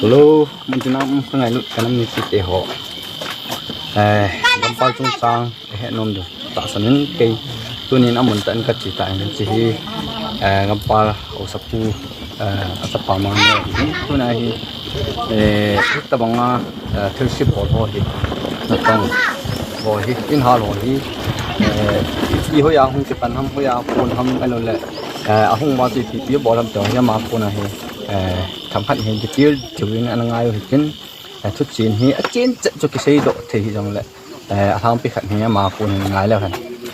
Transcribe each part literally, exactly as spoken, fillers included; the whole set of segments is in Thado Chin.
Hello, muntina um ka ngailut ka nam ni si te ho. Eh, gampal chungchang, eh, nom du. Tahsan in kei, tunin amun tah in ka che ta in che hi, eh, gampal haosapu, eh, a chapa Mangneo hi, tuna hi, eh, hitabanga, eh, thilse bol ho hi, natong ho hi, in hal ho hi, eh, i hoiya hung kipan ham, hoiya kon ham, ahilou le, eh, ahung ma chu ipi ipi bol ham ti ho hi ama kona hi, eh, themkhat hi detail deu in ana ngai u hitin, eh, thuchen hi achen chet chu kisei doh thei hijong le, eh, alhangpi khat hi ama kon in ngai leu hen.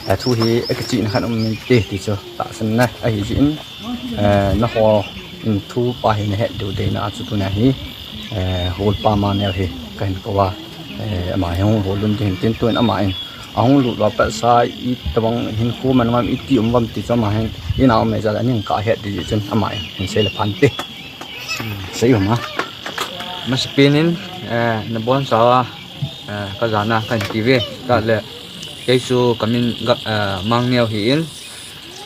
Eh, thu hi akichihna khat um inte ti chu tahsan na ahi jeh in, eh, nangho in thu pa hi nahet diu deina a chu tuna hi, eh, holpa Mangneo hi kahin kou a, eh, ama hi hung hol un ding hin tin tun ama in ahung lut uva pat sa itabang hinkho man ngam iti um uvam ti chu ama hin ina um e jeh a ning kahet ding jeh chun ama in hin sei le phante. Sei u ham a. Masapen in, eh, nabonchauva, eh, ka jana kahin ti uve. Chule, kei chu ka min ga, eh, Mangneo hi in,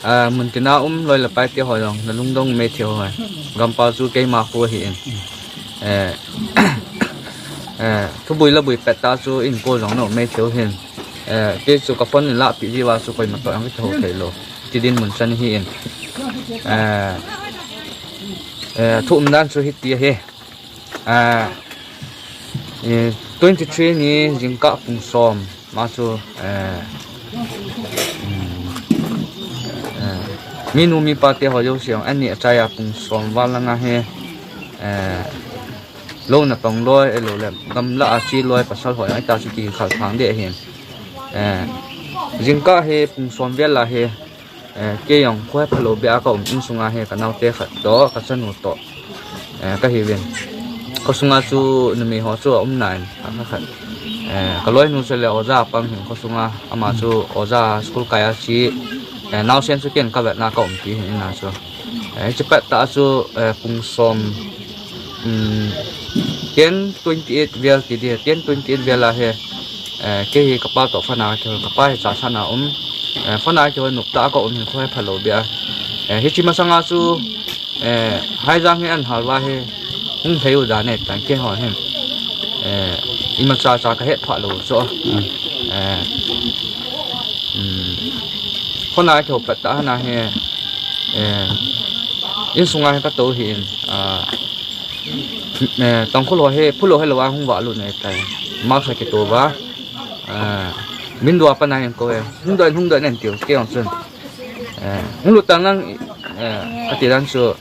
eh, muntina um loi le pai te ho jong, nalungdong um e ti ho hi. Gampal chu keima kho hi in. Eh, eh, thuboi le boi pet tah chu in kho jong na um e ti ho hin. Eh, kei chu ka phone in lahpeh jeh uva chu koima toh jong kihou thei lou. Ti dinmun chan hi in. Eh, eh, thu umdan chu hiti ahi. Ah, eh, twenty three ni jingkah pung som ma chu, eh, um, eh, minu mipa te ho jouse jong ani achaiya pung som val langa hi, eh, lou natong loi, ahilou le gamlah a che loi pasal ho jong ita chu kikhel thang deh ahi. Eh, jingkah hi pung som vel a hi, eh, kei jong kho hephalou beh a ka um, insunga hi ka naote khat toh, ka chanu toh, eh, kahi uvin. Khosunga chu numei ho chu aum nai in, a kha khat. Eh, ka loinu chu le oja a pang hin khosunga, ama chu oja school kai a che, eh, naosen chu ken ka vetna ka umpi hin ina chu. Eh, hiche pet tah chu, eh, pung som, um, ten twenty eight vel ti ding, ten twenty eight vel a hi, eh, kei hi ka pa toh phone a kihou, ka pa hi Chassad a um, eh, phone a kihou nop tah a ka um hin kho hephalou beh a. Eh, hiche masanga chu, eh, Haijang hi an hal uva hi hung lhei u dan ahitan keiho hin. Eh, imacha cha ka het phah lou chu. Mm. Eh, um, phone a kihou pet tah hana hi, eh, insunga hi ka tou hi in, ah, eh, Tangkhul ho hi, phulou helou a hung vah lut ahitai. Mask a kito uva, eh, window a pat a hin kou e. Hung doh in, hung doh in ahin tiu, kei jong chun. Eh, hung lut tan lang, eh, kati dan chu,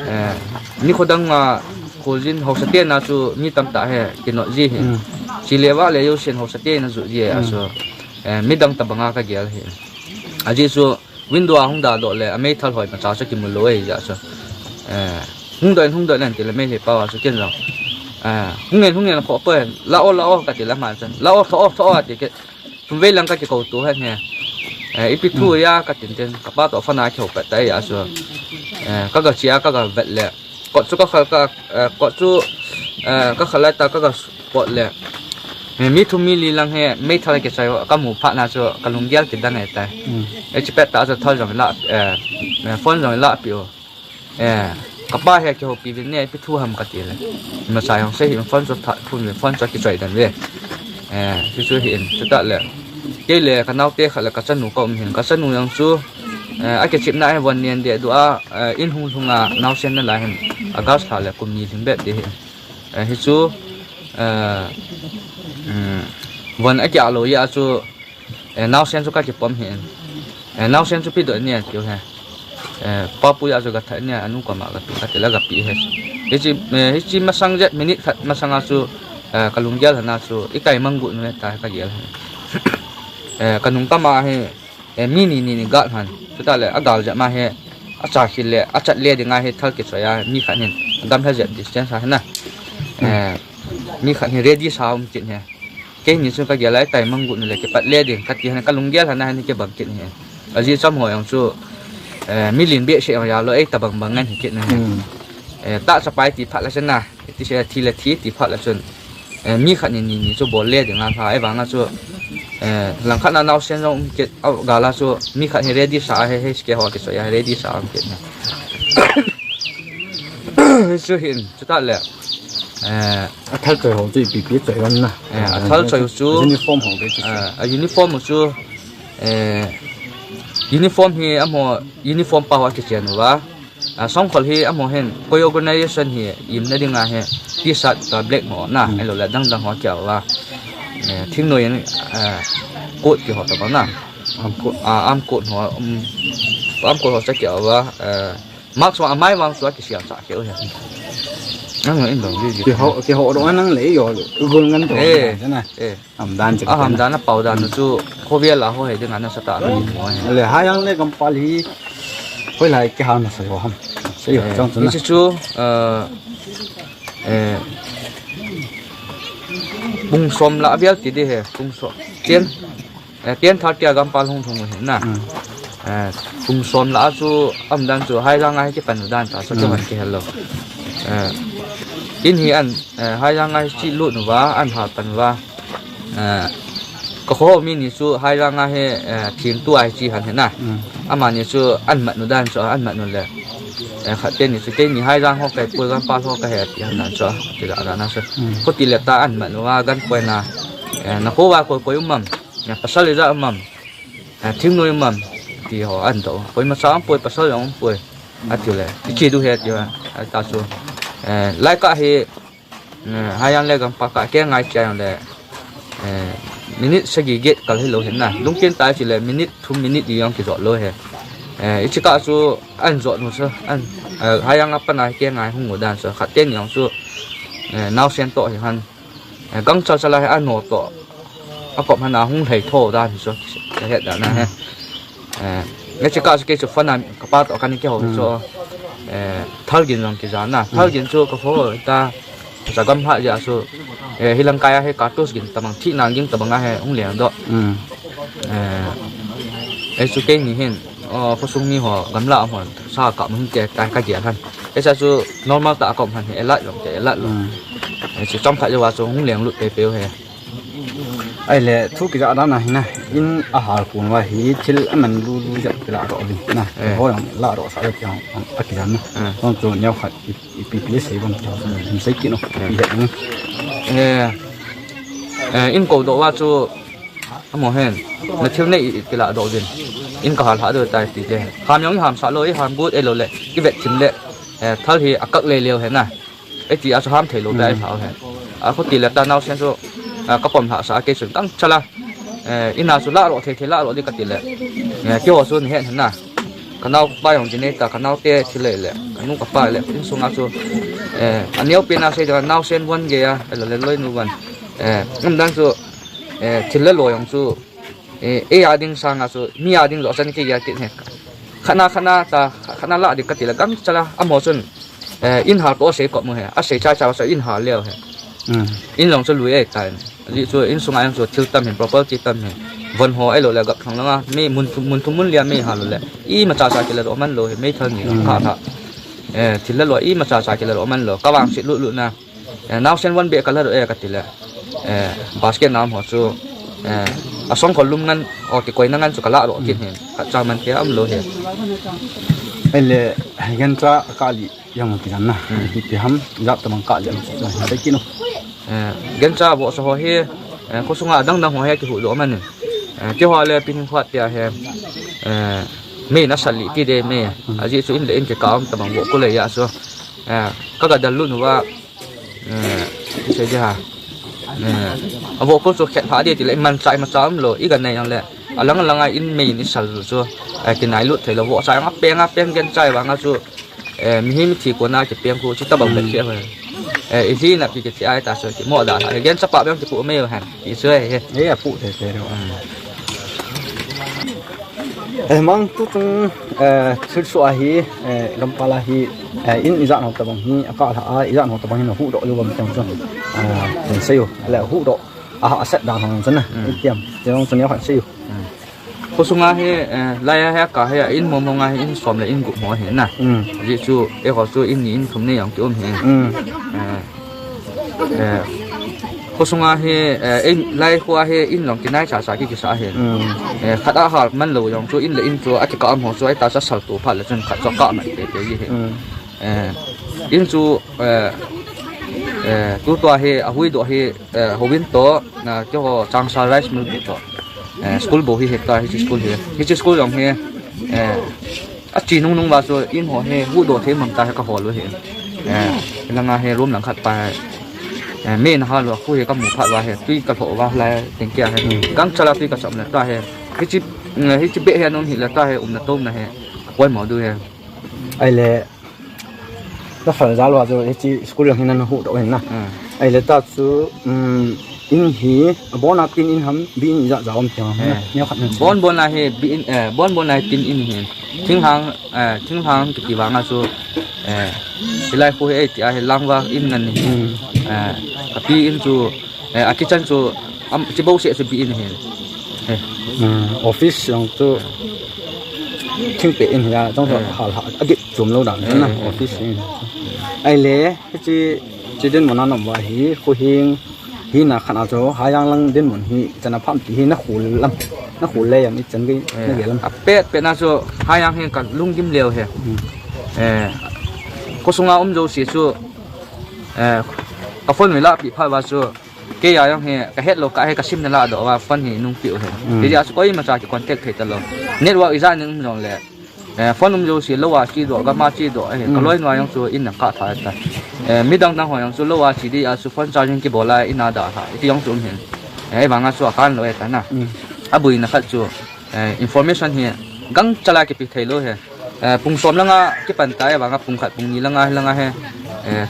eh, nikho dang a kholjin haosa tena chu mi tamtah hi kinot ji hi. Mm. Che le vah le jousen haosa tena joh ji a chu, eh, midang tabanga ka gel hi. Ajeh chu window a hung dah doh le ameithal hoi macha chu kimu lou ahi jeh a chu. Eh, hung doh in, hung doh in ahin ti le meithal pa a chu ken jong, eh, hung in, hung in kho poi, la o, la o kati le ama chun, la o, tho o, tho o ati ke. Thum vei lang ka kikou tou ahi. Eh, ipi thu a ka tin tin, ka pa toh phone a kihou pet tah a chu. Eh, ka ga che a, ka ga vet le. Kot chu ka khal ka, eh, kot chu, eh, ka khal lai tah ka ga pot le. Eh, mi thum mi li lang hi, meithal kichoi ka mu phat na chu, ka lunggel kidang ahitai. Mm. Eh, hiche pet tah chu thal jong la, eh, eh, phone jong la pi u. Eh, ka pa hi kihoupi uvin ne, ipi thu ham kati le. Imacha jong sei hih in phone chu that phun uvin, phone chu kichoi den uve. Eh, hichu hi in, chutah le. Kei le ka naote khat le ka chanu ka um hin, ka chanu jong chu, eh, akichepna hi von nen deh du a, eh, in hung lhung a naosen na lai hin, August lha le kum ni lhing bep ding hin. Eh, hichu, eh, um, von akiah lou jeh a chu, eh, naosen chu ka kipom hi in. Eh, naosen chu pedoh in ne tiu he. Eh, papu a chu ga that in ne, anu koma ga tu kati le ga pe hi. Hiche, eh, hiche masang jet minute khat masang a chu, eh, ka lunggel hana chu, i kai mang gu nu he ta ka gel hi. Eh, ka nung kama hi, eh, mi ni ni ni gal han. Chutah le, a gal jep ma hi, a cha khel le, a chat le ding a hi thal kichoi a, mi khat hin, a gam lha jep distance a hi na. Eh, mi khat hin ready sa um kit hi. Keini chu ka gel a i tai mang gu nu le kipat le ding, kati hin ka lunggel hana hin kibang kit hi. Ajeh cham ho jong chu, eh, mi len behseh jong ja lou, ei tabang bang ngen hi kit na hi. Hmm. Eh, tahsa pai ti phat le chun na, ti se thi le thi ti phat le chun. Eh, mi khat ni ni ni chu bol le ding a lha, ei vang a chu, eh, lang khat na naosen jong um kit, a gal a chu, mi khat hi ready sa a hi, hi ske ho kichoi a ready sa um kit na. Chu hin, chutah le. Eh, a thal choi ho chu ipi pi choi wan na. Eh, a thal choi chu, uniform ho be chu. Eh, a uniform chu, eh, uniform hi amaho, uniform pa ho a kichen uva. A songkhol hi amaho hin koi organization hi imna dinga hi T-shirt ta black ho na, hmm, ahilou le dang dang ho kia uva. Eh, thingnoi in, eh, coat kiho ta na. Arm coat. Ah, arm coat ho, um, arm coat ho cha kia uva. Eh, mask ho amai vang chu a kisiam cha kia u hi. Nang in dong ji ji. Kiho, kiho do nang le yo, gol ngan to. Eh, na. Eh. Ham dan chu. A ham dan a pau dan chu khovel a ho he ding ana sa ta ni mo he. Le Haijang le Gampal hi hoilai kihal na sa ho ham. Sei ho, eh, chang chu na. Hiche chu, eh, eh, pung som lah vel ti di he, pung som. Ten, eh, ten thirty a Gampal hung lhung u hi na. Hmm. Eh, pung som lah a chu a um dan chu Haijang a hi kipan u dan ta, so, hmm, kihon kihel lou. Eh, in hi an, eh, Haijang a hi chi lut uva, an hal pan uva. Eh, ka kho mi ni chu Haijang a hi, eh, thim tu a hi chi han hi na. Hmm. Amani chu an mat u dan chu, an mat u le. Eh, khat te ni chu, keini Haijang ho kai pui, Gampal ho ka he ti han dan chu, ti la dan a chu. Hmm. Khuti le ta an mat uva, gan koi na. Eh, na kho uva koi koi um am. Eh, pasal ijat um am. Eh, thingnoi um am, ti ho an do. Koima cha um poi, pasal jong um poi. Ati le, ti chi du he ti a, a ta chu. Eh, lai ka hi, eh, Haijang le Gampal ka ke ngai cha le. Eh, minute sagi get kal hi lou hin na. Lungkin ta chi le, minute, two minute di jong kijot lou he. Eh, ichi ka chu an jot nu sa, an, eh, Haijang a pan a ke ngai hung u dan sa. Khat te ni jong chu, eh, naosen to hi han. Eh, gang chal chal a hi a no to. A kop hana hung lhei tho dan hi chu ka het dan a he. Eh, nge chi ka chu ke chu fan a ka pa to ka ni ke ho chu. Eh, thal gin jong kija na. Thal gin chu ka ho ta sa gam ha ja chu. Eh, hi lang kai a he ka tus gin ta bang thi na gin ta bang a he hung leng do. Eh, eh, chu ke ni hin. Oh, khosung mi ho, gamla ho, sa ka mun ke ka, ka dia han. Esa chu normal ta ka man he, elat long ke, elat long. Hmm. Eh, chu chom khat jo wa chu hung leng lut pe pe he. Ai le, thu kija dan a hi na, in a hal kun wa hi, thil a man lu lu ja kila ro vi na. Eh. Ho yang la ro sa le yang a kija na. Eh. Tong chu neo khat i, i pi pi sei bang ta. Hmm. Sei kino. Eh. Pi he. Eh. Eh, in ko do wa chu Amaho hin, na thil nei i, i kila doh uvin. In ka hal ha doh tai ti te. Ham jong i ham sa lou, i ham gut e lou le, i vet thim le, eh, thal hi a kak le leo he na. E ti a chu ham thei lou bai sa he. A khuti le ta naosen chu, ah, ka pom ha sa ke sun kang chala. Eh, ina chu la ro thei thei la ro di ka ti le. Eh, ki ho chu ni hen na. Ka nao pa jong di nei ta, ka nao te thil le le. Ka nu ka pa le, in sunga chu, eh, a neo pe na sei da naosen von ge a, e lou le loi nu von. Eh, um dan chu, eh, thil le lo jong chu, eh, ei a ding sanga chu, mi a ding jo chan kei a kit he. Khat na, khat na ta, khat na la ding ka ti le gangcha la, amaho chun, eh, in hal toh sei kop mu he, a sei chai chai chu in hal leo he. Hmm. In jong chu lui ei ta in. Ajeh chu in sunga jong chu thil tam hin, property tam hin. Von ho ei lou le gap thang langa, mei mun thum, mun thum mun lia mei hal lou le. Imacha cha kila doh man lou he, mei thal ni kha kha. Eh, thil le lo, imacha cha kila doh man lou. Ka vangset lut lut na. Eh, naosen von beh ka la doh e ka ti le. Eh, basket nam ho chu, eh, a song khol lum ngan, o kikoi na ngan chu ka la doh kit hin. Khat cha man te um lou hi. Ai le, gancha ka li yang ki jan na. Hmm. Ki, ki ham, jap ta bang ka li ang chu. Sai ki no. Eh, gancha vohsa ho hi, eh, khosunga dang dang ho hi kihu doh man in. Eh, kiho le pin khat pia hi. Eh, mei na sali ki de mei. Hmm. Ajeh chu in le in kikah um ta bang vohkul le ya chu. Eh, ka ga dal lut uva. Eh, i sei di ha. Eh, a vohkul chu khet lha di ti le, i man chai ma cha um lou, i ga nei ang le. A lang lang a in mei in i sal chu. Eh, kinai lut thei lou, vohsa ang a peng a peng gen chai vang a chu. Eh, mihem thi kona kipeng khu, chi ta bang bet khe ho. Eh, i hi na pi kithi ai ta chu, kimo da ha. Gen cha pa bang kipu mei han. I chu he. He, a pu thei thei lou. Hmm. Eh, mang tu tung, eh, thil suah hi, eh, Gampal a hi, eh, in ijat ho tabang hi, a kah lha a, ijat ho tabang hi na huh doh lou bang tiang chu. Eh, kan sei u, le huh doh, a ha set dan ho chu na, mm, i tiam, tiang chu neo kan sei u. Mm. Khosunga hi, eh, lai a hi a kah hi a, in mong mong a hi, in som le in gup mo hi na. Mm. Ajeh chu, eiho chu in ni in thum nei jong ki um hi. Mm. Eh, Eh, khosunga hi, eh, in, lai kho a hi in jong kinai cha cha ki kisa hi. Mm. Eh, khat a hal man lou jong chu in le in chu a kikah um ho chu ai ta cha sal tu phat le chun khat chu kah man te te hi. Mm. Eh, in chu, eh, Eh, tutua hi, ahuidoh hi, eh, houin toh, na, keiho Changsa Rice Mill bou toh. Eh, school bou hi, hita, hiche school hi. Hiche school jong hi, eh, achi nungnung uva chu in ho hi, huhdoh thei mang ta hi kahol u hi. Eh, langa hi, room lang khat pa hi. Eh, me nahal uva, khu hi kamu phat uva hi, tui kalhoh uva, lai, tengkia hi. Hmm. Gangchal a tui kachom le ta hi. Hiche, eh, hiche beh hi, anom hile ta hi, umna tomna hi. Poimo diu hi. Ahile, Ka phal jal uva chu hiche school jong hi nana huhdoh u ahin na. Hmm. Ahile ta chu, um, in hi, abon a tin in ham, bi in ijat jat um ti ham. Eh. Neo khat na. Bon bon a hi, bi in, eh, bon bon a hi tin in hi. Thinglhang, eh, thinglhang kiti vang a chu, eh, hilai khu hi ei ti a hi langva in ngen hi. Hmm. Eh, kapi in chu, Eh, a kitchen chu, am, chibou seh chu bi in ahi. Eh. Hmm, office jong chu thingpeh in ahi a, jong chu hal ha, agip chom lou dan na, office in. Ahile, hiche, hiche dinmun a na um uva hi, khuhing, hina khat a chu, Haijang lang dinmun hi, chan a pham ti hi na khol lam, na khol le jam ichan gei, na gel lam. A pet pet na chu, Haijang hi ka lunggim leu ahi. Hmm. Eh, khosunga um jouse chu, eh, ka phone mi lahpeh phat uva chu, Kei a jong hi, kahet lou kah hi kasim naladoh uva, phone hi nungpeh u ahi. Hmm. Hijeh a chu koimacha kicontact thei talou. Network ijat ning um jongle, eh, phone um jouse lou a chedoh, gam a chedoh, eh, hmm, kaloi nu a jong chu in nang kah tha ta. Eh, midang dang ho jong chu lou a che di a chu phone charging kibol a in a dalha. Hiti jong chu um ahin. Eh, ahivang a chu akan lou ahi ta na. Hmm. Aboina khat chu, eh, information hi gangchal a kipe thei lou ahi. Eh, pung som langa kipan ta e, vang a pung khat, pung ni langa, langa hi, eh,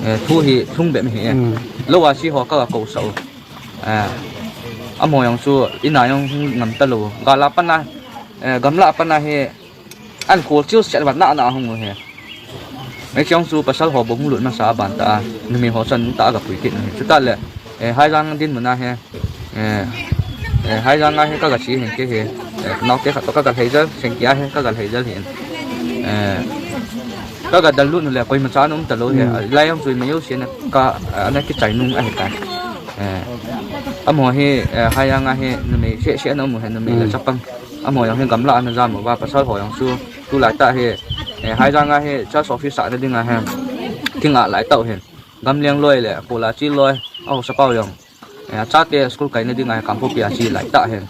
eh, thu hi, thung bep hi, eh. Hmm. Lou a che ho ka, ka kousah u. Eh, amaho jong chu, in a jong hung ngam talou. Gal a pat a, eh, gamlah a pat a hi, an khol chil set uva na, na hung u ahi. Hiche jong chu pasal ho bou hung lut masa a ban ta a, numei ho chan ta a ga pui kit u ahi. Chutah le, eh, Haijang dinmun a hi, Eh, eh, Haijang a hi ka ga che hin kei hi. Eh, naote khat toh ka ga lhai jel, Sengki a hi ka ga lhai jel hin. Eh, ka ga dal lut u le koimacha ana um talou hi. Hmm. Lai jong chu imajouse na ka, ana kichai nung ahi tai. Eh, amaho hi, eh, Haijang a hi numei seh seh ana um u hi, numei le chapang. Amaho jong hi gamlah ana jam uva, pasal ho jong chu tulai tah hi, eh, Haijang a hi church office sahna ding a hi. Thing a lai tah u hin. Gamleng loi le, kol a che loi, ahaosa pau jong. Eh, achate school kaina dinga Kangpokpi a che lai tah ahin.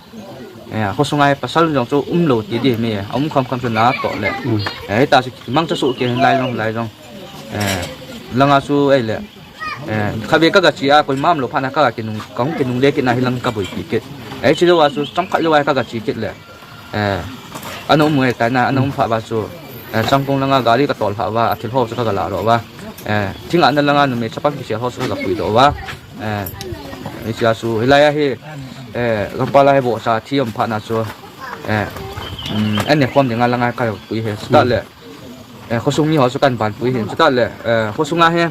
Eh, khosunga hi pasal jong chu umlou ti di mi, aum kham kham chu natoh le. Hmm. Eh, hita chu kimangcha soh kei hin lai jong, lai jong. Eh, langa chu ahile. Eh, khatvei ka ga che a, koima umlou phat na ka ga kinung, ka hung kinungle kit na hi lang ka boipi kit. Eh, che jou a chu chomkhat jou a ka ga che kit le. Eh, ana um u ahi tai na, ana um phat uva chu, eh, Changkong langa gari ka tol lhah uva, athil ho chu ka ga ladoh uva. Eh, thing a na langa numei chapang kisel ho chu ka ga puidoh uva. Eh, hiche a chu, hilai a hi, eh, Gampal a hi vohsa thi um phat na chu, eh, um, an ne khom dinga langa ka pui ahi. Chutah le, eh, khosung mi ho chu kan ban pui ahin. Chutah le, eh, khosunga hi,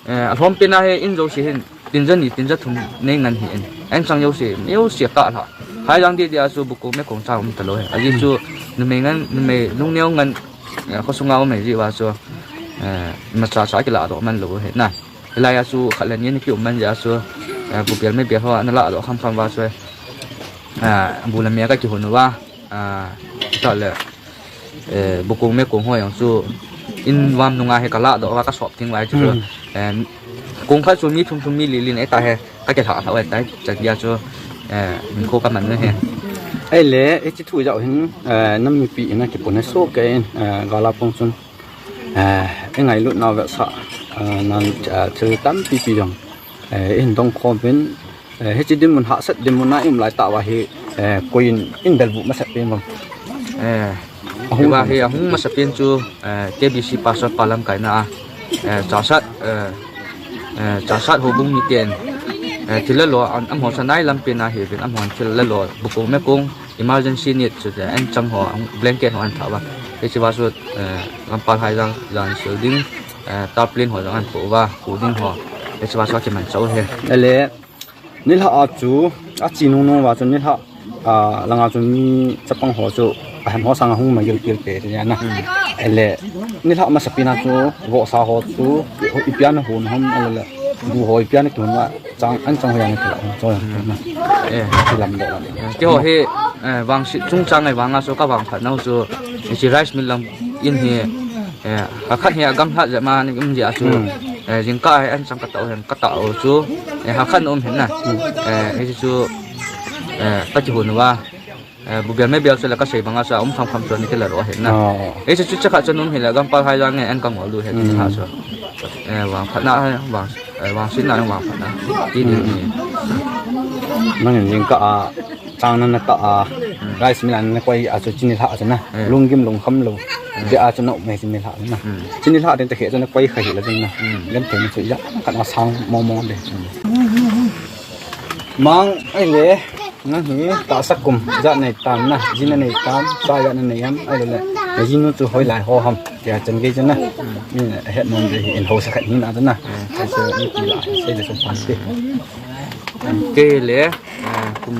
eh, alhom pen a hi in jouse hin, Tinja ni, tinja thum nei ngan ahin. An chang jouse, neosia kah lha. Haijang deh deh a chu bukong mekong cha um talou ahi. Ajeh chu numei ngan, numei lungneo ngan, eh, khosunga um ahi jeh uva chu, eh, imacha cha kiladoh man lou ahi na. Hilai a chu khat le ni ana kium man jeh a chu, eh, bupel mebel ho ana ladoh kham kham uva chu, eh, bu le me a ka kihon uva, ah, chutah le, Eh, bukong mekong ho jong chu in vam nunga hi ka ladoh uva ka sop theng uva chu. Hmm. Eh, kong khat chu mi thum thum mi li li nei ta hi ka kilha lha uva tai chan dia chu, eh, min kho ka man u ahi. Ahile, hiche thu jao hin, eh, nam mipi in a kipuna soh kei in, eh, gal a pang chun, eh, i ngailut nau vetsah, eh, nan, eh, thil tampi pi jong, eh, i hin dong khom uvin, Eh, hiche dinmun hahsat dinmun a i um lai tah uva hi, eh, koi in, in belvuh masat pen vang. Eh, ahung hiva hi ahung masat pen chu, eh, K B C pastor pa lamkaina a, eh, Chassad, eh, eh, Chassad houbung miten, eh, thil le lo, an, amaho chu nai lam pen a hi uvin, amaho thil le lo, bukong mekong, emergency need chu te, an chang ho, blanket ho an tha uva. Hiche uva chu, eh, Gampal Haijang, jan sil ding, eh, tarpaulin ho jong an tho uva, khu ding ho. Hiche uva chu akiman chau ahi. Ele, Nilhah a chu, achi nung nung uva chu nilhah, a, langa chu mi chapang ho chu, ahem ho sanga hung magil pil pe ti na. Hmm. Ele, nilhah masapen a chu, vohsa ho chu, ipi a na hon ham, ele, bu ho ipi a na kihon a, chang, an chang ho a na kila, cho ya, hmm, na. Eh. Kilam doh la. Eh, keiho hi, eh, vangset chungchang ngai vanga chu ka vangphat nau chu, hiche rice mill lang in hi, eh, akhat hi agamlhat jeh ma ni um jeh a chu. Hmm. Eh, jingkah a an chang katah u hen, katah u chu, eh, hakhat na um hen na. Eh, hichu, eh, kakihon uva. Eh, bu bel me bel chu le kasei banga chu a um kham kham chu ani kila lo hen na. Oh. Hichu chu chakhat chu um hile gampal hai jang nge an kangol u hen ha chu. Eh, vangphatna, vang, eh, vangsetna, vangphatna. Ti ding hi. Nangin jingkah a, chang nana tah a, rice mill a nana koi a chu chini lha chu na. Lunggim lungkham lou. Dia chu na um e chini lha na. Chini lha ding ta khe chu na koi kha hile chu na. Genthei na chu ijat khat na sang mong mong de. Mang, ahile, nang hi tahsa kum ijat nei tam na, ji na nei tam, sa ijat na nei ham, ahile le, na jinu chu hoilai ho ham, tia chan gei chu na. Min het nom de hi in ho sa khat hi na chu na. Sei chu ni ti la, sei le chu pan ti. Kei le, eh, kum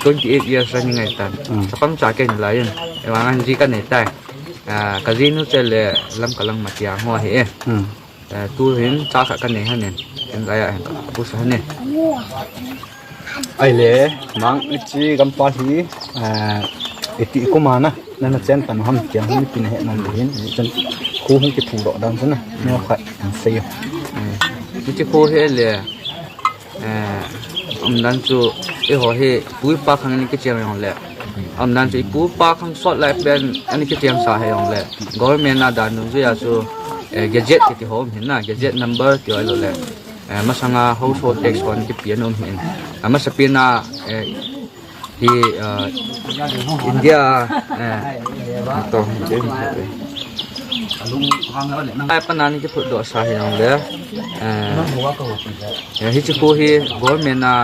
twenty eight years a ni ngai tan. Mm. Chapang cha kei lai in. Evang an ji ka nei tai. Ah, ka jinu che le Lamka lang Matiang ho hi e. Mm. Eh, tu hin cha khat ka nei hanin. Ken lai a hin ka pu sa hanin. Ahile, Mang, ichi gampal hi, eh, iti kum a na, nana chen pan ham tia hin pi na he man hin, chan khu hung ki phu ro dan chu na, neo khat, an sei. Eh, ichi khu hi le, Eh, umdan chu, eiho hi, pu pa khang ani kicheng jong le. Umdan chu, ipu ipa khang sot lai pen ani kicheng sa he jong le. Government a dan dungjui a chu, eh, gazette kiti ho um hin na, gazette number ti ho lo le. Eh, masanga household tax ho ani kipe ana um hin. A masapen a, eh, Hi, ah, India, eh, to, ai, pa nani kiphut doh sa hi jong le, eh, eh, hichi khu hi government a,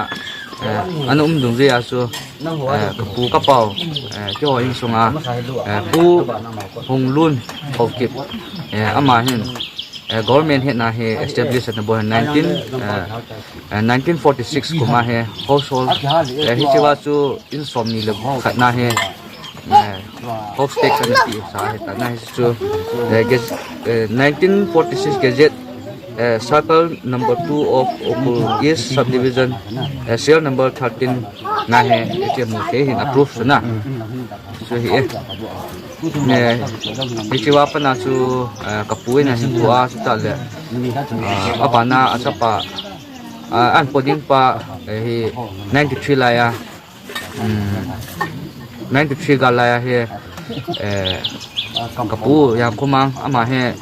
eh, ana um dungjui a chu, eh, ka pu ka pau, eh, keiho insunga, eh, Pu Hunglun Haokip, eh, ama hin, Eh, government hetna hi establish ana bol nineteen, eh, eh, nineteen forty-six kum a hi household, eh, hichea chu in somni le khat na hi, eh, house tax ana pe sa hi ta na hi chu, eh, gaz-, eh, nineteen forty-six Gazette, eh, circle number two of Ukhrul East Subdivision, eh, serial number thirteen na hi, hiche mu thei hin approve na. Chu hi e. Ne, hichea pat na chu, eh, ka pu in ahin pu a, chutah le, ah, abana a chapa, ah, an po ding pa, eh, hi ninety-three lai a, um, ninety-three gal lai a hi, eh, ka pu Jangkhomang ama hi,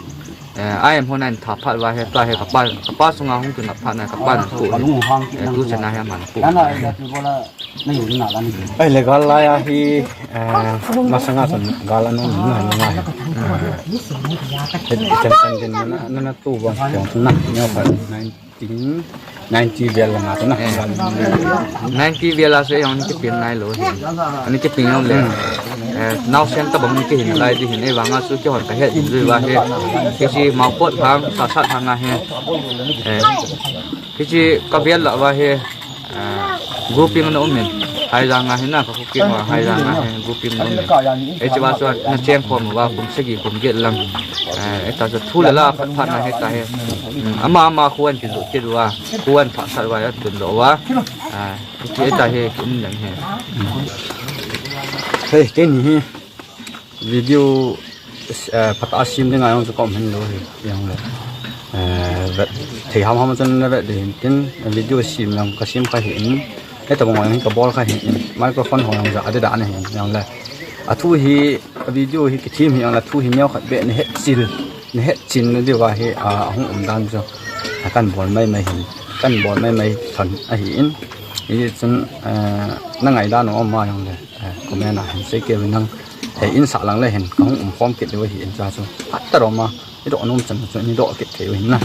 eh, I M hon ahin tha phat uva hi, tua hi ka pa, ka pa sunga hung kingap phat na, ka pa in apu hi, eh, tu chan a hi ama apu. Ahile gal lai a hi, eh, masanga chun gal ana um na, na ngai. Chan chan din na, na, na tu bang kong na, neo khat nineteen ninety vel langa chu na. Eh, ninety vel a chu jong ni kipin nai lou hi. Ani kipin jong le. Eh, naosen tabang ni kihin lai di hin, eh, vang a chu keihon ka het jui uva hi. Hiche Maopot thang, Sahsat thang a hi. Eh, hiche ka vel lah uva hi. Ah, grouping ana um in. Haijang a hi na, ka Kukite ho Haijang a hi, grouping ana um in. Hichea chu na cheng khom uva, kum sagi, kum get lang. Ah, hita chu thu le la phat phat na hita hi. Hmm, ama ama khu ana kijot kit uva, khu ana phasah uva, atun doh uva. Ah, hiche hita hi, um jeng hi. Hei, keini hi. Video, eh, phatah a sem dinga jong chu ka um hin lou hi, jong le. Eh, vet thei ham ham chun na vet ding hin tin, video sem jong ka sem kha hin. Hitabang jong hi ka bol kha hin, microphone ho jong ja ade da na hin, jong le. A thu hi, a video hi kithem hi jong le, thu hi neo khat beh na het chil, na het chin na diu va hi, a, ahung um dan chu. A kan bol mai mai hin, kan bol mai mai thon ahi in. Hichun, eh, na ngaidan um ma jong le. Eh, comment a hin sei kei uvin lang, eh, in sah lang le hin, ka hung um khom kit diu ahi in cha chu. Phat ta ro ma, i doh nom chan chu, ni doh kit thei u hin na.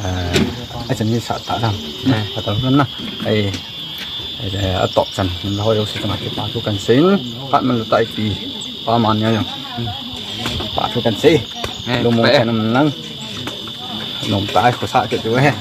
Eh, a chan ni sah ta dam. Eh, phat ta ro na. Eh, eh, a top chan, ni la hoi lo si chang a kipa thu kan sei in, phat man lu ta i pi, pa man nia jong. Pa thu kan sei. Eh, lung mong pa eh. Chan um lang. Nom ta ai, ko sa kit diu he.